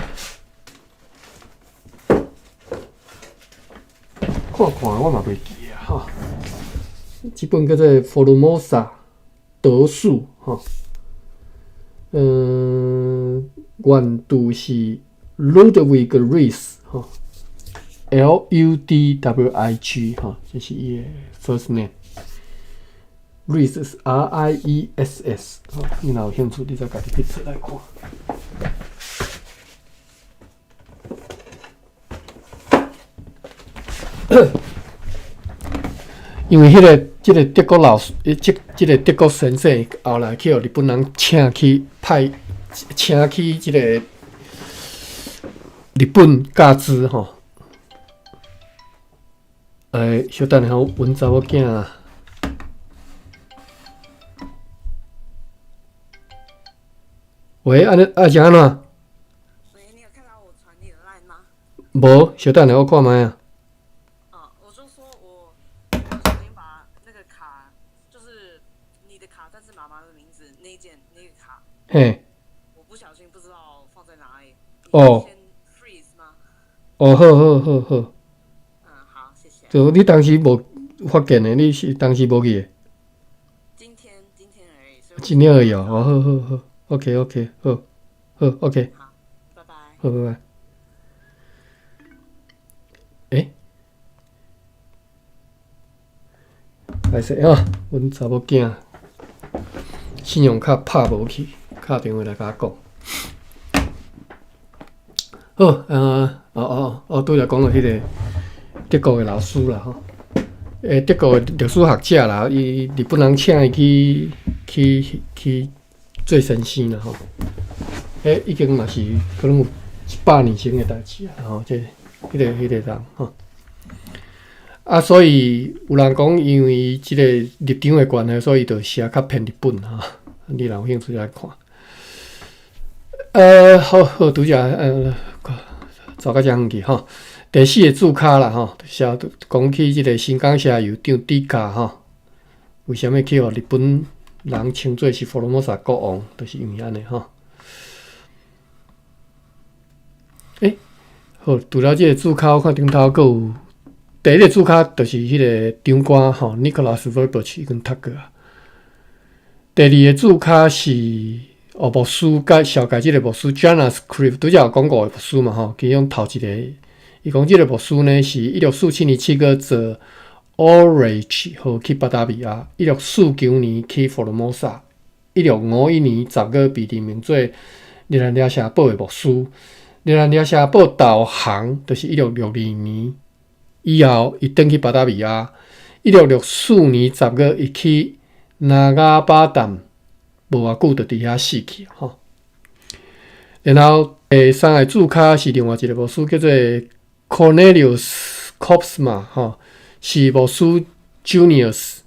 看看我嘛袂記啊吼。這本叫做《福爾摩沙德樹》吼，原著是 Ludwig Ries 吼，Ludwig 吼，這是伊的 first name。Riess 是 R-I-E-S-S 吼，你若有興趣，你再家己去揣來看。因為彼個這个德國老師，這這个德國先生後來去予日本人請去派，請去這個日本教書吼。欸，小等下，阮查某囝。喂，按呢啊是按怎？喂，你有看到我傳你的 LINE 嗎？無，小等下我看覓啊。哦，我就說我不小心把那個卡，就是你的卡，但是媽媽的名字那一件那個卡，嘿，我不小心不知道放在哪裡。哦。先 freeze 嗎？哦，好好好好。嗯，好，謝謝。就你當時無發現的，你是當時無記的？今天，今天而已。今天而已哦，好好好，OK OK，好，好 OK。好，拜拜。好，拜拜。欸，歹勢啊，阮查某囝信用卡拍無去，敲電話來共我講。好，哦哦哦，拄才講到彼個德國的老師啦吼，欸，德國的歷史學者啦，伊日本人請伊去去去做先生啦吼，欸，已經嘛是可能有100年前的代誌啊吼，這彼個彼個人吼。啊，所以有人講，因為這個立場的關係，所以就寫較偏日本吼。你若有興趣來看。好好，拄才走到遮遠去吼。第四個註腳啦吼，寫講起這個新港社酋長豬卡吼，為啥物去予日本人稱做是福爾摩沙國王，就是因為按呢吼。欸，好，除了這個註腳，我看頂頭閣有第一個註腳，就是彼個長官吼，Nicholas Verburgh 已經讀過啊。第二個註腳是哦，牧師佮紹介這個牧師 Janus Krief，拄才有講五个牧師嘛吼，其中頭一個，伊講這個牧師呢是1647年7月坐 Orange 號去巴達維亞，1649年去福爾摩沙，1651年10月被任命做熱蘭遮城堡的牧師。熱蘭遮城堡投降，就是1662年以後，伊轉去巴達維亞。1664年10月，伊去拿雅巴淡，無偌久就佇遐死去吼。然後第三個註腳是另外一個牧師，叫做 Cornelius Kopsma 吼，是牧師 Junius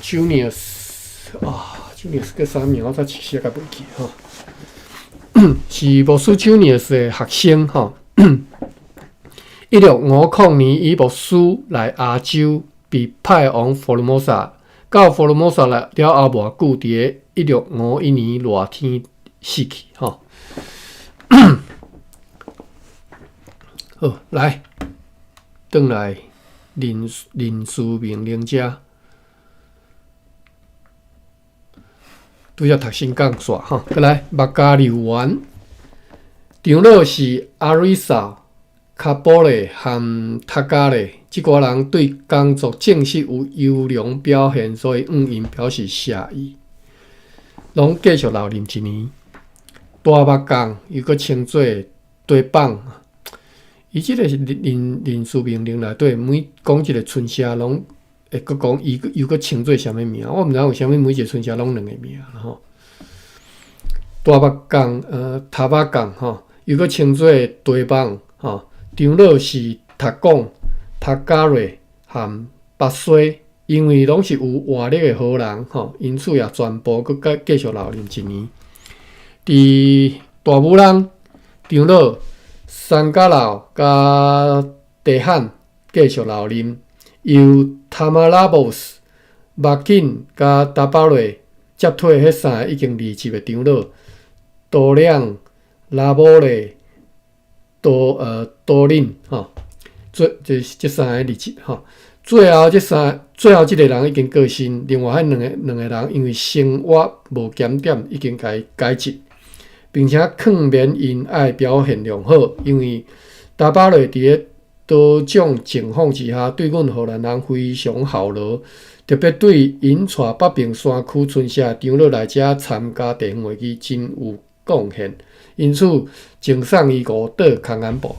Junius 啊，Junius 叫啥名？我才一時仔袂記吼。是牧師 Junius 的學生吼。1650年，以牧師來亞洲，被派往福爾摩沙。到福爾摩沙來了後無偌久，佇咧1651年熱天死去吼。好，來，轉來人人事命令遮，拄才讀新干線吼，閣來目加柳丸。長老是阿瑞薩、卡波勒和塔加勒，這寡人對工作正式有優良表現，所以向𪜶表示謝意。攏繼續留任一年。大目港又閣稱做地榜，伊這個是人事命令內底，每講一個村社，攏會閣講伊又閣稱做啥物名？我毋知影為啥物每一個村社攏兩個名吼。大目港塔巴港吼，又閣稱做地榜吼。長老是塔貢、塔加瑞和巴西，因為攏是有活力的好人吼，因此也全部閣繼續留任一年。佇大武人長老山加老佮地漢繼續留任，由塔馬拉布斯、馬金佮達巴瑞接替彼三个已經離職的長老多兩拉波雷多林吼，最這三个離職吼。最後這個人已經過身，另外彼兩個人因為生活無檢點，已經共伊解職，並且勸勉𪜶愛表現良好，因為達巴瑞佇咧多種情況之下，對阮荷蘭人非常效勞，特別對𪜶帶北爿山區村社長老來遮參加地方會議真有貢獻，因此贈送伊五桌空眼布。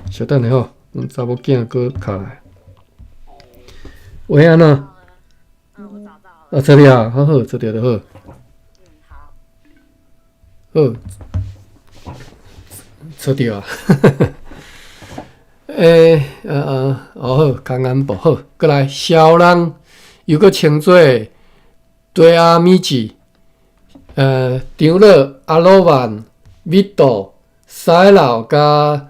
稍等下吼，阮查某囝閣敲來。喂，按怎？嗯，我找到了。啊，這裡啊，好好，這裡就好。嗯，好。好，找著啊。欸，哦好，空眼布好，閣來，小人又閣稱做對阿米子，長老阿羅萬、米多、塞老佮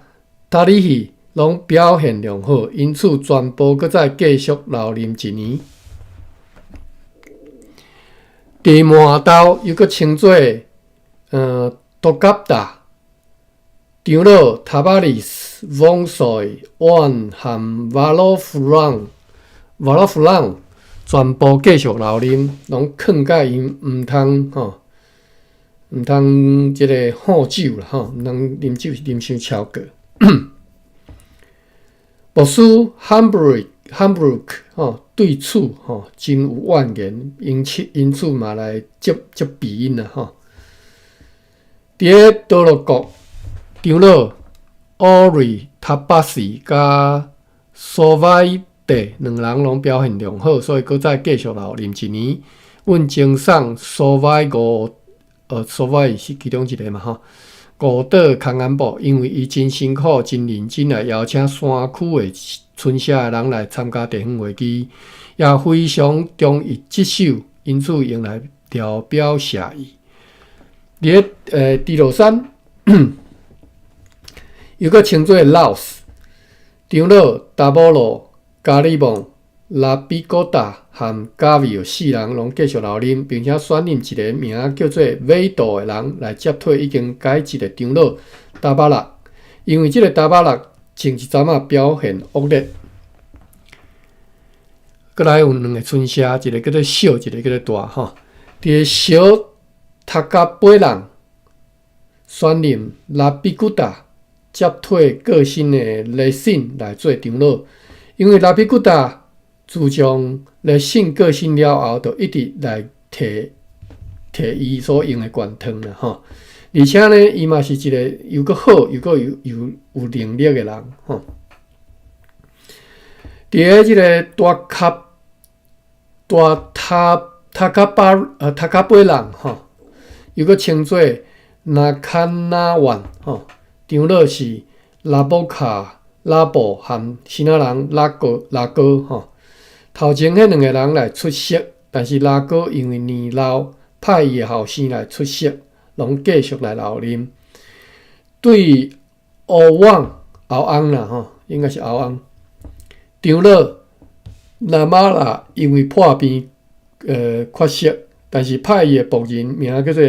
塔里希攏表現良好，因此全部閣再繼續留任一年。佇滿豆又閣稱做托卡達，長老塔巴里斯、翁帥、萬和瓦洛夫朗、瓦洛夫朗全部繼續留任，攏勸誡𪜶毋通吼，毋通這个喝酒啦吼，毋通啉酒啉傷超過。牧師漢布魯克吼對此吼真有怨言，因此嘛來責備𪜶啦吼。佇咧多羅國，長老奧瑞塔巴斯佮蘇瓦蒂兩人攏表現良好，所以閣再繼續留任一年。阮贈送蘇瓦五，蘇瓦是其中一個嘛吼。五桌空眼布，因為伊真辛苦、真認真來邀請山區的村社的人來參加地方會議，也非常忠於職守，因此用來聊表謝意。佇咧豬落山，又閣稱做老斯，長老達摩羅、加里蒙、拉比古達和加維爾四人攏繼續留任，並且選任一個名叫做韦道的人來接替已經解職的長老達巴勒，因為這個達巴勒前一陣仔表現惡劣。閣來有兩個村社，一個叫做小，一個叫做大吼。佇個小塔加貝人選任拉比古達接替過身的雷信來做長老，因為拉比古達自從雷信過身了後，就一直來提伊所用的懸湯啦吼。而且呢，伊嘛是一個又閣好又閣有能力的人吼。佇个這个大卡大塔塔卡巴塔卡貝人吼，又閣稱做納坎納萬吼，長老是拉布卡拉布和新仔人拉哥拉哥吼。頭前彼兩個人來出席，但是拉哥因為年老，派伊的後生來出席，攏繼續來留任。對歐旺後翁啦吼，應該是後翁。長老納瑪拉因為破病缺席，但是派伊的僕人名叫做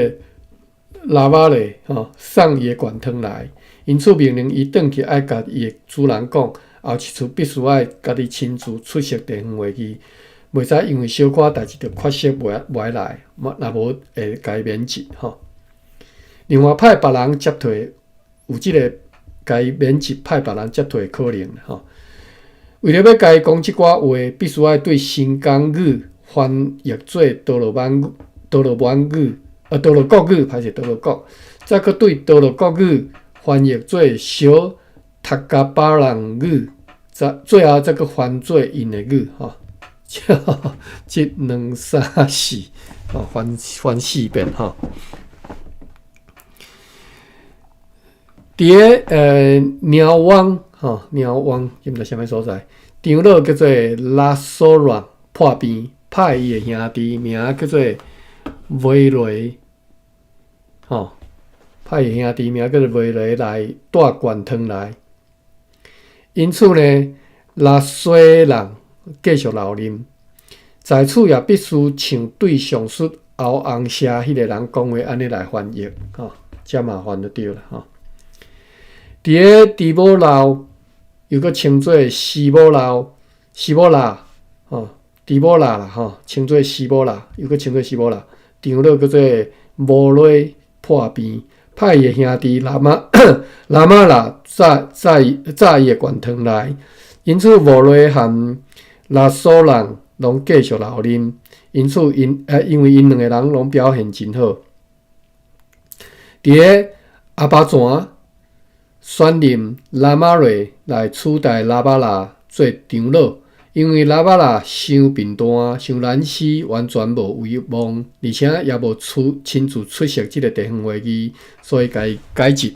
拉瓦雷吼，送伊的懸湯來，因此命令伊轉去愛共伊的主人講，後一次必須愛家己親自出席地方會議，袂使因為小可代誌就缺席袂來，若無會共伊免職吼。另外派別人接替，有這个共伊免職派別人接替的可能吼。為著欲共伊講這寡話，必須愛對新港語翻譯做多羅曼多羅曼語，多羅國語，歹勢多羅國，再閣對多羅國語翻譯做小塔加巴人語，再最後再閣翻做𪜶的語吼。這兩三四，吼，翻翻四遍吼。佇个貓灣吼，貓灣，這毋知啥物所在。長老叫做拉索軟破病，派伊的兄弟名叫做維雷，吼，派伊兄弟名叫做維雷來帶懸湯來。因此呢，拉西人繼續留任，在此也必須像對上述後紅社彼个人講話按呢來翻譯，吼，遮麻煩就對啦，吼。佇个迪摩老，又閣稱做西摩老、西摩拉，吼，迪摩拉啦，吼，稱做西摩拉，又閣稱做西摩拉。長老叫做摩雷破病，派伊的兄弟拉瑪拉瑪拉載載載伊的懸湯來，因此摩雷和拉索人攏繼續留任，因此𪜶因為𪜶兩个人攏表現真好。佇个阿巴泉選任拉瑪瑞來取代拉巴拉做長老，因為拉巴拉傷貧惰、傷懶死，完全無威望，而且也無出親自出席這个地方會議，所以共伊解職。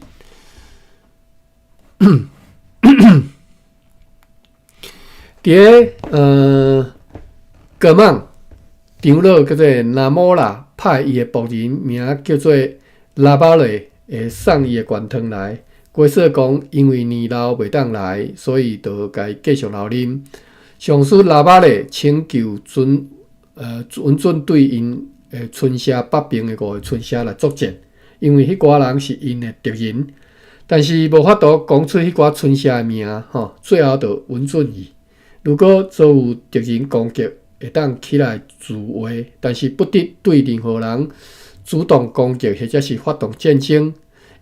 佇个格曼長老叫做拿摩拉，派伊的僕人名叫做拉巴瑞，會送伊的懸湯來。規說講，因為年老袂當來，所以就共伊繼續留任。上司拉巴咧請求准允准對𪜶的村社北邊的五个村社來作戰，因為彼寡人是𪜶的敵人，但是無法度講出彼寡村社的名，吼，最後就允准伊。如果遭遇敵人攻擊，會當起來自衛，但是不得對任何人主動攻擊或者是發動戰爭。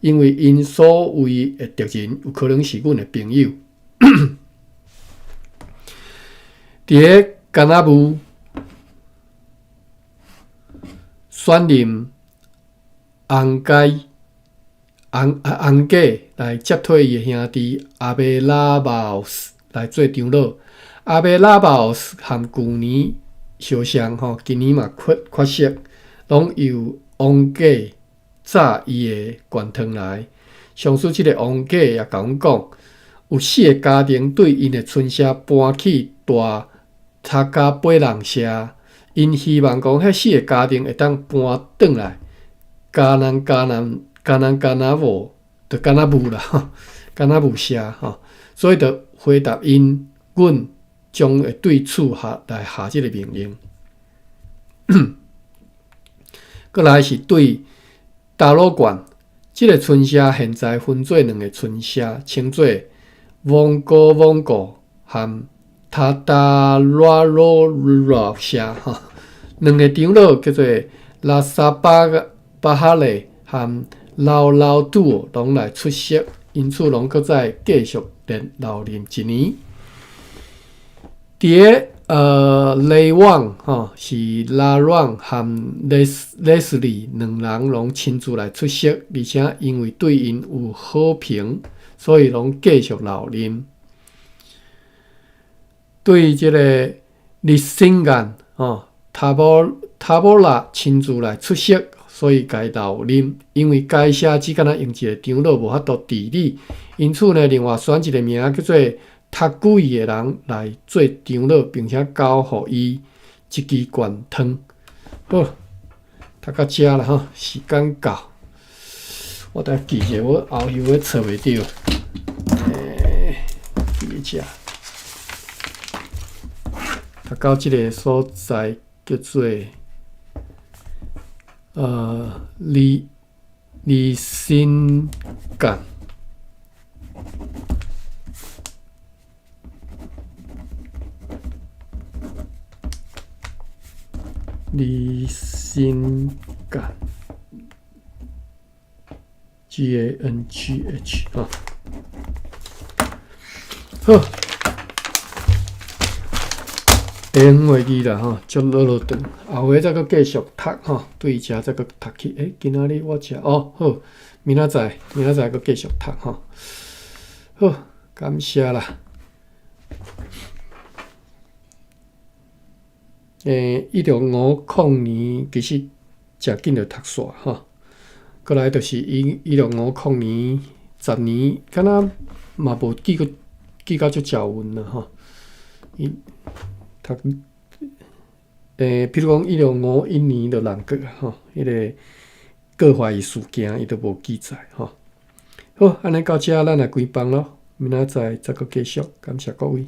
因為𪜶所謂的敵人有可能是阮的朋友。佇个加納武選任紅街紅紅果來接替伊的兄弟阿貝拉巴斯來做長老。阿貝拉巴斯和舊年相像吼，今年嘛缺缺席，攏由王果載伊的懸湯來。上述這个王果也共阮講，有四个家庭對𪜶的村社搬去大塔加貝人社，𪜶希望講，彼四个家庭會當搬轉來，加南加南加南加南無，就加南武啦，加南武社吼，所以就回答𪜶，阮將會對此下來下這个命令。閣來是對達魯縣，這个村社現在分做兩个村社，稱做翁哥翁哥和塔達拉羅羅社。吼，兩个長老叫做拉薩巴巴哈雷和老老杜攏來出席，因此攏閣再繼續留任一年。佇个雷旺吼是拉軟和雷斯雷斯利兩人攏親自來出席，而且因為對𪜶有好評，所以攏繼續留任。對這个日新眼吼塔波塔波拉親自來出席，所以共伊留任。因為該社只敢若用一个長老無法度治理，因此呢，另外選一个名叫做塔古伊的人來做長老，並且交予伊一支懸湯。好，讀到遮啦吼，時間到，我等下記者，我後又會找袂著。記者，讀到這个所在叫做李李新港。李新港。GANGH 吼。好，下昏會議啦吼，足落落長，後尾再閣繼續讀吼，對遮再閣讀去。欸，今仔日我食哦，好，明仔載，明仔載閣繼續讀吼。好，感謝啦。欸，1650年其實誠緊就讀煞吼，閣來就是1650年10年，敢若嘛無記閣記甲足誠穩啦吼。伊讀欸，比如講1651年就人過啊吼，彼个閣懷疑事件伊都無記載吼。好，按呢到遮咱來關放囉，明仔載再閣繼續，感謝各位。